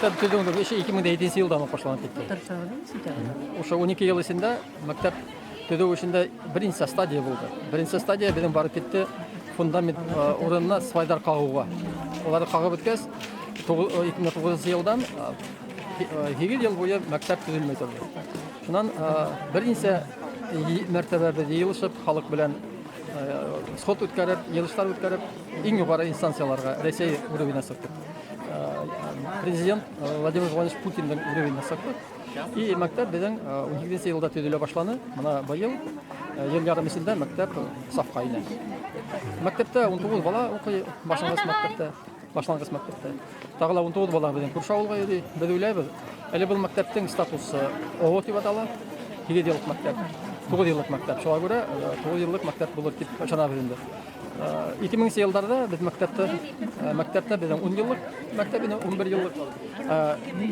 Мәктәп төҙөү эше 2007 йылдан уҡ башланып китте. Ошо 12 йыл эсендә мәктәп төҙөү эшендә бернисә стадия булды. Беренсе стадия беҙҙең барып китте фундамент урынына свайҙар ҡағыуға. Уларҙы ҡағып бөткәс, 2009 йылдан 8 йыл буйы мәктәп төҙөлмәй торҙо. Шунан бернисә мәртәбә беҙ йыйылышып, халыҡ белән сход үткәреп, йыйылыштар үткәреп, иң юғары инстанцияларға Рәсәй уровенына сыҡтыҡ. Президент Владимир Владимирович Путиндың уровенына сыҡтыҡ. И мәктәп беҙҙең 18 йылда төҙөлә башланы. Мына быйыл йыл ярым эсендә мәктәп сафҡа инә. Мәктәптә 19 бала уҡый, башланғыс мәктәптә, башланғыс мәктәптә. Тағы ла 19 бала беҙҙең күрше ауылға йөрөй. Беҙ уйлайбыҙ, әле был мәктәптең статусы ООО тип атала, 8 йыллыҡ мәктәп, 9 йыллыҡ мәктәп. Шуға күрә 9 йыллыҡ мәктәп булыр тип ышанабыҙ инде. 2000 йылдарҙа беҙ мәктәптә, мәктәптә беҙҙең 10 йыллыҡ мәктәп ине, 11 йыллыҡ.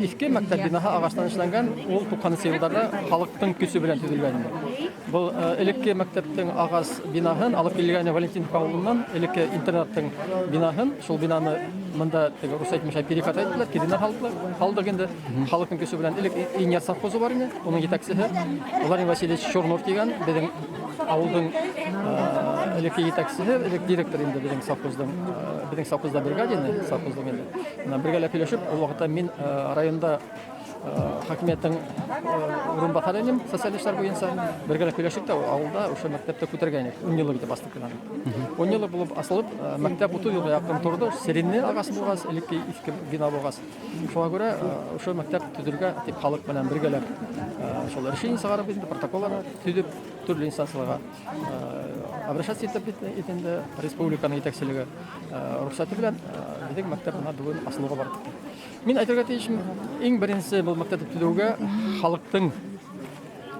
Иҫке мәктәп бинаһы ағастан эшләнгән, ул 90 йылдарҙа халыҡтың көсө белән төҙөлгән ине. Был элекке мәктәптең ағас бинаһын алып килгән Валентиновка ауылынан элекке интернаттың бинаһын, шул бинаны мында теге рус әйтмешә перекат иттеләр, киренә һалдылар. Һалдыҡ инде халыҡтың көсө белән. Элек Иньяр совхозы бар ине, уның етәксеһе Владимир Васильевич Чернов тигән беҙҙең ауылдың элекке етәксеһе, элек директор инде беҙҙең совхоздың, беҙҙең совхозда бригада ине, совхоздың инде. Менә бергәләп һөйләшеп, ул ваҡытта мин районда хакимиәттең урынбаҫары инем, социаль эшләр буйынса. Бергәләп һөйләшеп тә ауылда ошо мәктәпте күтәргән идек. 10 йыллык итеп астык бинаны. 10 йыллык булып асылып, мәктәп 30 йылға яҡын торҙо. Серенне ағас булғас, элекке иҫке бина булғас. Шуға күрә ошо мәктәп төҙөргә тип халыҡ менән бергәләп шул решение сығарып инде протоколларны төҙөп төрлө инстанцияларға обращаться итеп инде республиканың етәкселеге рөхсәте белән беҙҙең мәктәп бына бөгөн асылыуға барып китте. Мин әйтергә тейешмен, иң беренсе был мәктәпте төҙөүгә халыҡтың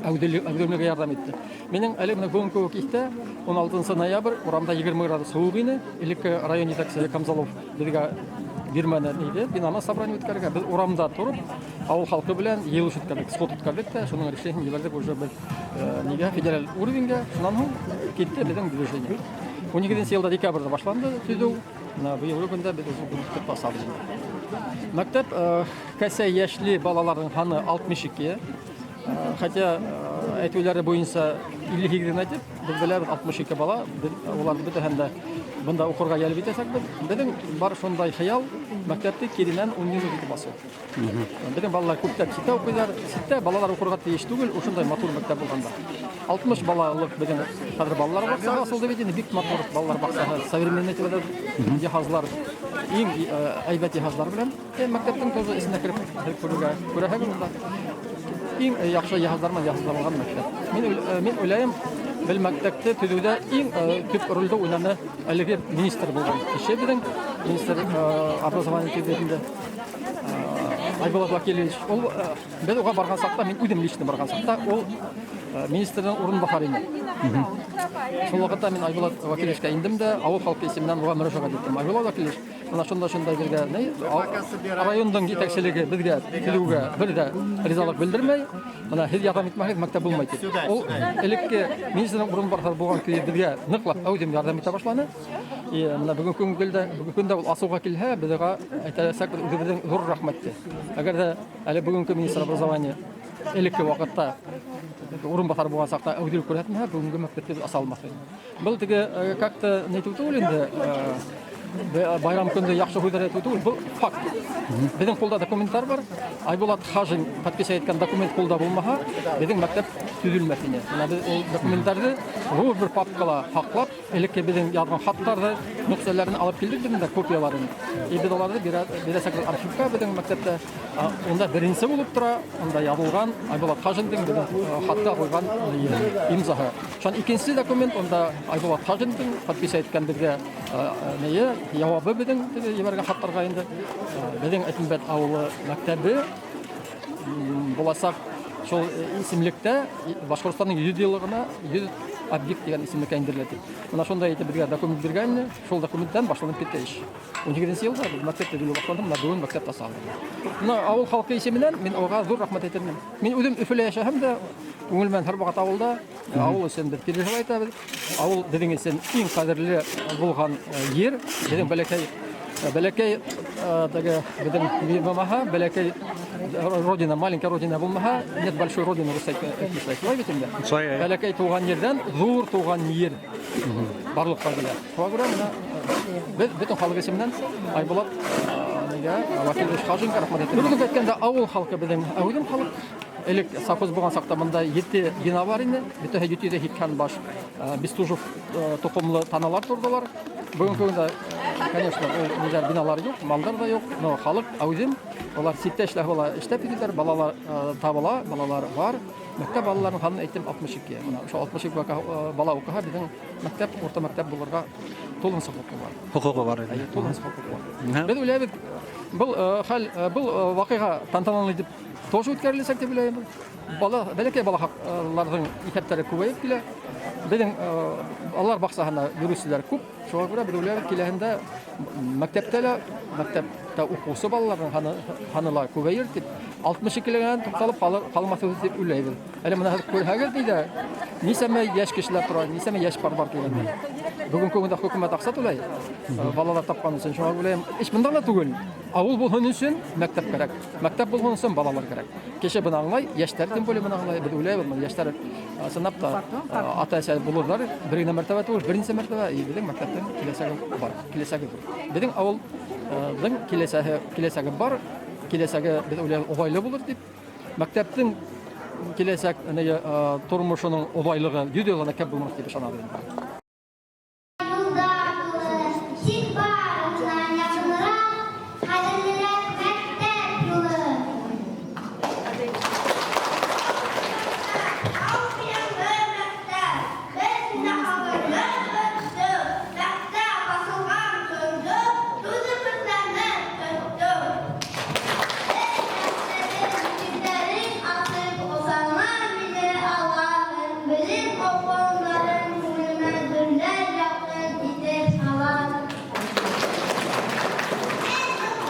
әүҙемлеге ярҙам итте. Минең әле менә бөгөн кеүек иҫтә, 16 ноябрь урамда 20 градус һыуыҡ ине. Элекке район етәксеһе Камзалов беҙгә бирмәне иде, бинаны собрание үткәрергә. Беҙ урамда тороп, ауыл халҡы белән йыйылыш үткәрҙек, сход үткәрҙек тә, шуның решениен ебәрҙек уже беҙ нигә федераль уровеньгә. Шунан һуң китте беҙҙең движение. 12 йылда декабрьдә башланды төҙөү. Менә быелгы көндә беҙ уже мәктәп асабыҙ инде. Мәктәп кәсә йәшле балаларҙың һаны 62. Хотя әйтеүләре буйынса 58 әйтеп, беҙ беләбеҙ 62 бала, беҙ уларҙы бөтәһен дә бында уҡырға йәлеп итәсәкбеҙ. Беҙҙең бар шундай хыял мәктәпте киренән 10 йыллыҡ итеп асыу. Беҙҙең балалар күптәп ситтә уҡыйҙар. Ситтә балалар уҡырға тейеш түгел, ошондай матур мәктәп булғанда. 60 балалыҡ беҙҙең хәҙер балалар баҡсаһы асылды бит инде, бик матур балалар баҡсаһы, современный тип аталады. Йыһазлар, иң әйбәт йыһазлар белән. Мәктәптең тоже эсенә кереп күрергә күрәһегеҙ унда. Иң яҡшы йыһазлар менән йыһазланған мәктәп. Мин уйлайым, был мәктәпте төҙөүҙә иң төп ролде уйнаны әлеге министр булған кеше беҙҙең, министр образования тип инде. Айбулат Вакилевич, ул беҙ уға барған саҡта, мин үҙем лично барған саҡта, ул министрҙың урынбаҫары ине. Шул ваҡытта мин Айбулат Вакилевичка индем дә, ауыл халҡы исеменән уға мөрәжәғәт иттем. Айбулат Вакилевич, мына шунда-шунда беҙгә ни, райондың етәкселеге беҙгә төҙөүгә бер ҙә ризалыҡ белдермәй, мына һеҙ ярҙам итмәһәгеҙ, мәктәп булмай тип. Ул элекке министрҙың урынбаҫары булған көйө беҙгә ныҡлап әүҙем ярҙам итә башланы. И мына бөгөнгө көндә, бөгөнгө көндә ул асыуға килһә, беҙ уға әйтәсәкбеҙ үҙебеҙҙең ҙур рәхмәтте. Әгәр ҙә әле бөгөнгө министр образования элекке ваҡытта урынбаҫар булған саҡта әүҙемлек күрһәтмәһә, бөгөнгө мәктәпте беҙ аса алмаҫ инек. Был теге как-то ни әйтеү түгел инде, байрам көндө яҡшы һүҙҙәр әйтеү түгел, был факт. Беҙҙең ҡулда документтар бар. Айбулат Хажин подписать иткән документ ҡулда булмаһа, беҙҙең мәктәп төҙөлмәҫ ине. Мына беҙ ул документтарҙы ҙур бер папкала һаҡлап, элекке беҙҙең яҙған хаттарҙы, нөсхәләрен алып килдек беҙ инде, копияларын. И беҙ уларҙы бирәсәкбеҙ архивҡа беҙҙең мәктәптә. Унда беренсе булып тора, унда яҙылған Айбулат Хажиндың беҙҙең хатҡа ҡуйған имзаһы. Шунан икенсе документ, унда Айбулат Хажиндың подписать иткән беҙгә нее, яуабы беҙҙең теге ебәргән хаттарға инде. Беҙҙең Әйтембәт ауылы мәктәбе буласаҡ шул исемлектә Башҡортостандың 100 йыллығына 100 объект тигән исемлеккә индерелә тип. Мына шундай итеп беҙгә документ биргән, шул документтан башланып китте эш. 18 йылда беҙ мәктәп төҙөлә башланды, мына бөгөн мәктәп асалды. Мына ауыл халҡы исеменән мин уға ҙур рәхмәт әйтәм. Мин үҙем Өфөлә йәшәһәм дә, күңел менән һәр ваҡыт ауылда, ауыл өсөн беҙ переживать итәбеҙ. Ауыл беҙҙең өсөн иң ҡәҙерле булған ер, беҙҙең бәләкәй бәләкәй Теге беҙҙең булмаһа, бәләкәй родина, маленькая родина булмаһа, нет большой родины, рус әйтмешләй. Шулай бит инде. Шулай, әйе. Бәләкәй тыуған ерҙән ҙур тыуған ер барлыҡҡа килә. Шуға күрә бына беҙ бөтөн халыҡ исеменән Айбулат нигә Вәкилович Хажинға рәхмәт әйтәбеҙ. Дөрөҫөн әйткәндә, ауыл халҡы беҙҙең әүҙем халыҡ. Элек совхоз булған саҡта бында 7 бина бар ине. Бөтәһе 780 баш Бестужев тоҡомло таналар торҙолар. Бөгөнгө көндә, конечно, ул ниҙәр биналар юҡ, малдар ҙа юҡ, но халыҡ әүҙем. Улар ситтә эшләп була, эшләп йөрөйҙәр, балалар табыла, балалар бар. Мәктәп балаларының һанын әйттем 62. Бына ошо 62 бала уҡыһа, беҙҙең мәктәп урта мәктәп булырға тулыһынса хоҡуғы бар. Хоҡуғы бар ине. Әйе, тулыһынса хоҡуғы бар. Беҙ уйлайбыҙ, был хәл, был ваҡиға тантаналы итеп тоже үткәреләсәк тип уйлайбыҙ. Бала, бәләкәй балаларҙың иҫәптәре күбәйеп килә. Беҙҙең балалар баҡсаһына йөрөүселәр күп. Шуға күрә беҙ уйлайбыҙ, киләһендә мәктәптә лә, мәктәптә уҡыусы балаларҙың һаны ла күбәйер тип, 62-легенән туҡталып ҡалмаҫ тип уйлайбыҙ. Әле бына һеҙ күрһәгеҙ ҙә, нисәмә йәш кешеләр тора, нисәмә йәш пар бар килгәндә. Бөгөнгө көндә хөкүмәт аҡса түләй, балалар тапҡан өсөн. Шуға уйлайым, эш бында ла түгел. Ауыл булһын өсөн мәктәп кәрәк. Мәктәп булһын өсөн балалар кәрәк. Кеше быны аңлай, йәштәр тем более быны аңлай. Беҙ уйлайбыҙ, бына йәштәр ысынлап та ата-әсә булырҙар, бер генә мәртәбә түгел, бер нисә мәртәбә, и беҙҙең мәктәптең киләсәге бар, киләсәге ҙур. Беҙҙең ауылдың киләсәге бар, киләсәге беҙ уйлайбыҙ оҙайлы булыр тип. Мәктәптең киләсәк тормошоноң оҙайлығы 100 йылдан кәм булмаҫ тип ышанабыҙ инде. Тик барыһынан яҡыныраҡ, ҡәҙерлерәк мәктәп юлы. Мәктәп, беҙ һине һағынып бөттөк. Мәктәп асылған көндө түҙеп эҙләнеп көттөк. Беҙ мәктәбем нигеҙҙәрен атып, осанар мине аллаһын, белем оҡуғандарын күңелемә дөрҙәр яҡын итеп һала.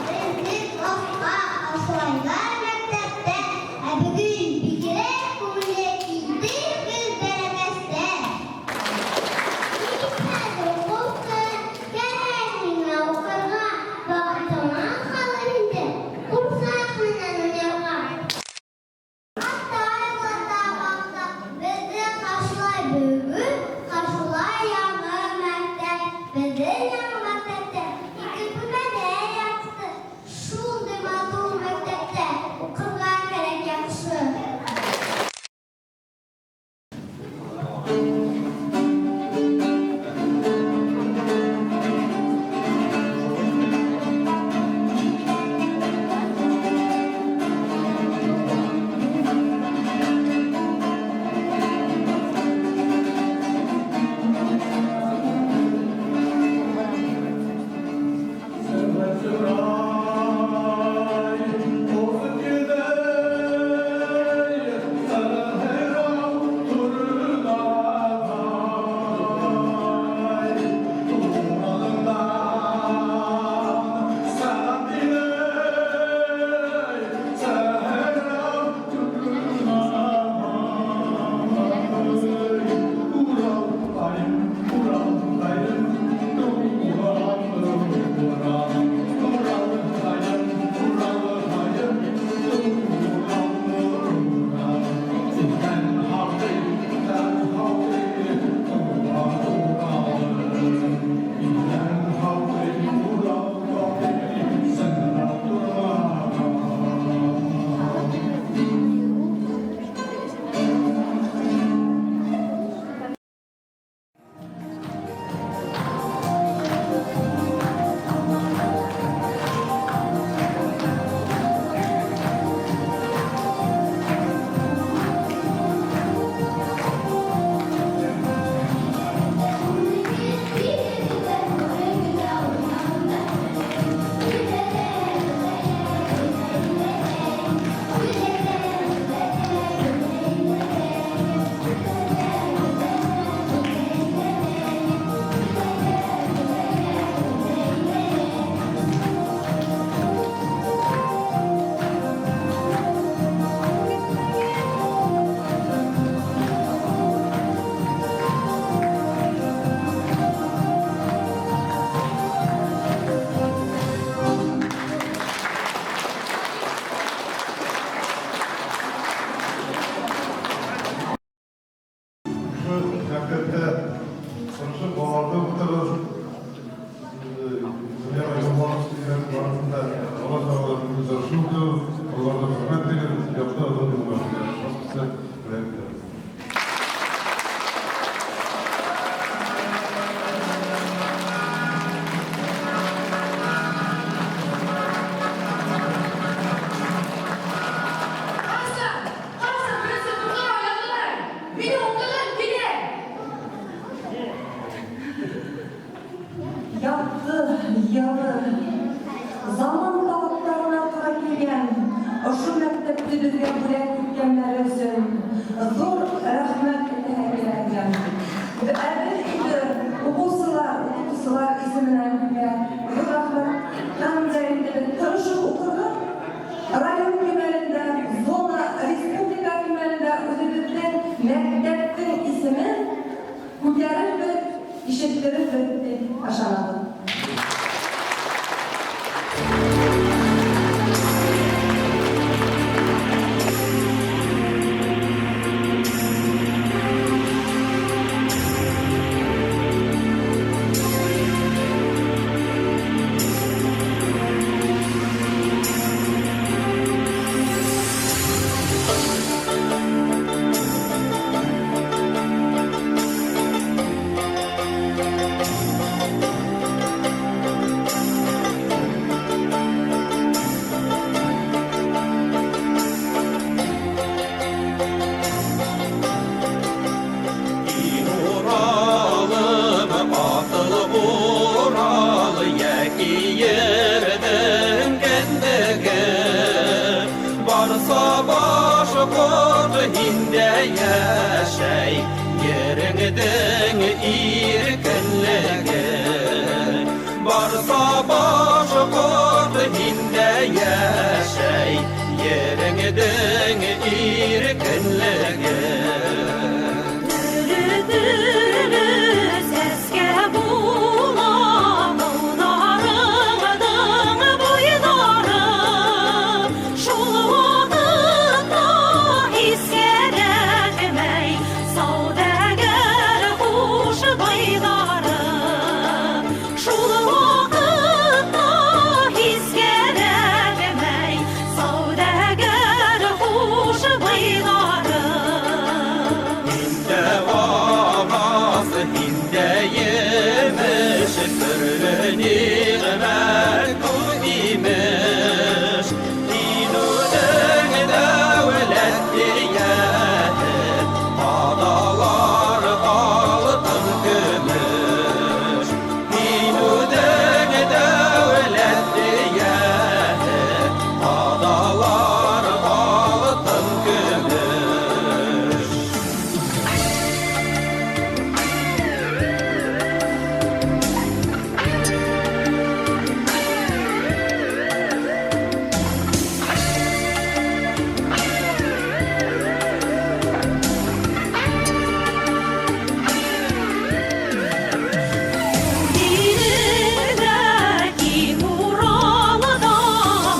Беҙҙе класҡа ҡаршылайҙар мәктәптә, ә бөгөн бигерәк күңелле килдек беҙ бәләкәстән. Хәҙер уҡыусы, кәрәк миңә уҡырға, ваҡытыма ҡалыр инде ҡурсаҡ менән уйнарға. Атай-ата баҡтыҡ, беҙҙе ҡаршылай бөгөн, ҡаршылай яңы мәктәп. Беҙҙең яңы мәктәптә ике бүлмәлә яҡты. Шундай матур мәктәптә уҡырға кәрәк яҡшы. башҡорт һиндә йәшәй ереңдең иркенлеге. Барса башҡорт һиндә йәшәй ереңдең иркенлеге. Төрлө-төрлө сәскә була тауҙарыңдың буйҙары. Шул ваҡытта һис кәрәкмәй сауҙагәр хушбайҙары. Шул ваҡытта һис кәрәкмәй сауҙагәр хушбайҙары. Һиндә ағас, һиндә емеш, төрлө ниғмәт күп имеш. Һин үҙең дәүләт эйәһе, ҡаҙалар алтын көмөш. Һин үҙең дәүләт эйәһе, ҡаҙалар алтын көмөш. Илдә киң Уралда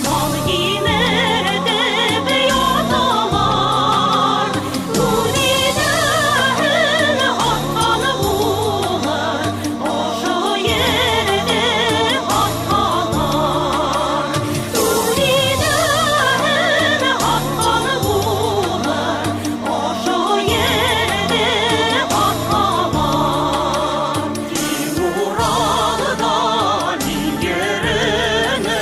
мал киметеп яталар. Түлиҙәһен һатҡан булыр, ошо ерҙе һатһалар. Түлиҙәһен һатҡан булыр, ошо ерҙе һатһалар. Киң Уралда еренең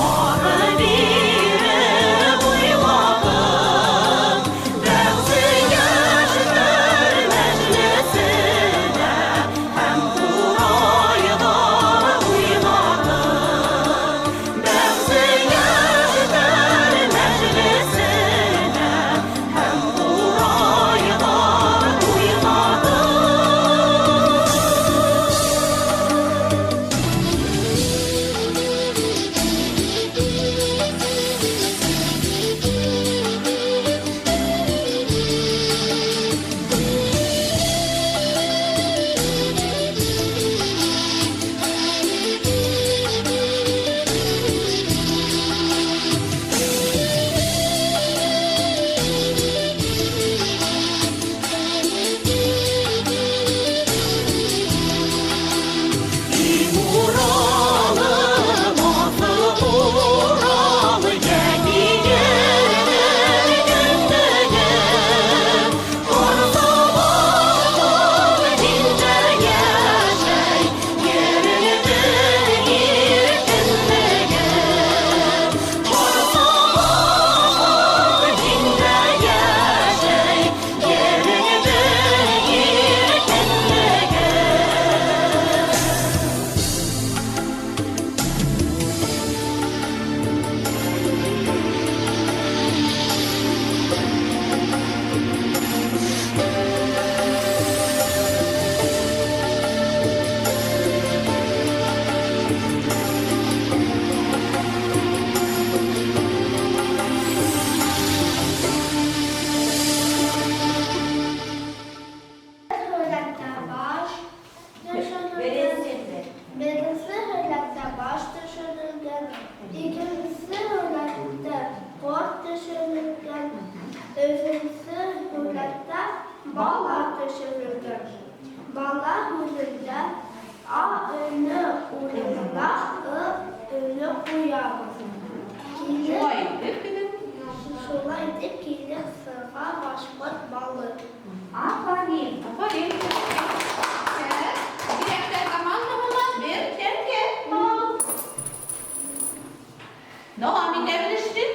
ары-бире буйлаған. Бәғзе йәштәр мәжлесендә һәм ҡурайҙар уйнаған. Бәғзе йәштәр мәжлесендә һәм ҡурайҙар уйнаған. Киң Уралым, аҫыл Урал, йәки ерҙең кендеге. Барса башҡорт һиндә йәшәй ереңдең иркенлеге. Барса башҡорт һиндә йәшәй ереңдең иркенлеге. Һүрәттә баш төшөрөлгән. Беренсе һүрәттә баш төшөрөлгән, икенсе һүрәттә ҡорт төшөрөлгән, өсөнсө һүрәттә бала төшөрөлгән. Бала һүҙендә А өнө урынына Ы өнө ҡуябыҙ. Шулай итеп беҙҙең Шулай итеп килеп сыға башҡорт балы. Афарин, афарин. Бигерәктә командаһына бер тәңкә алабыҙ. Дауам итәбеҙ эште.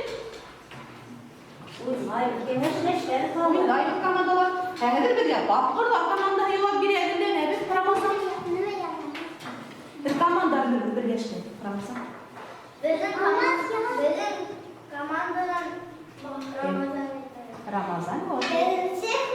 Уйнайбыҙ командалар. Ә хәҙер беҙгә тапҡырлар командаһы яуап бирә. Әҙерләнәбеҙ, Рамазан. Бер команда менән бергә эшләйбеҙ, Рамазан. Беҙҙең команданан Рамазан. Рамазан вот. Беренсе.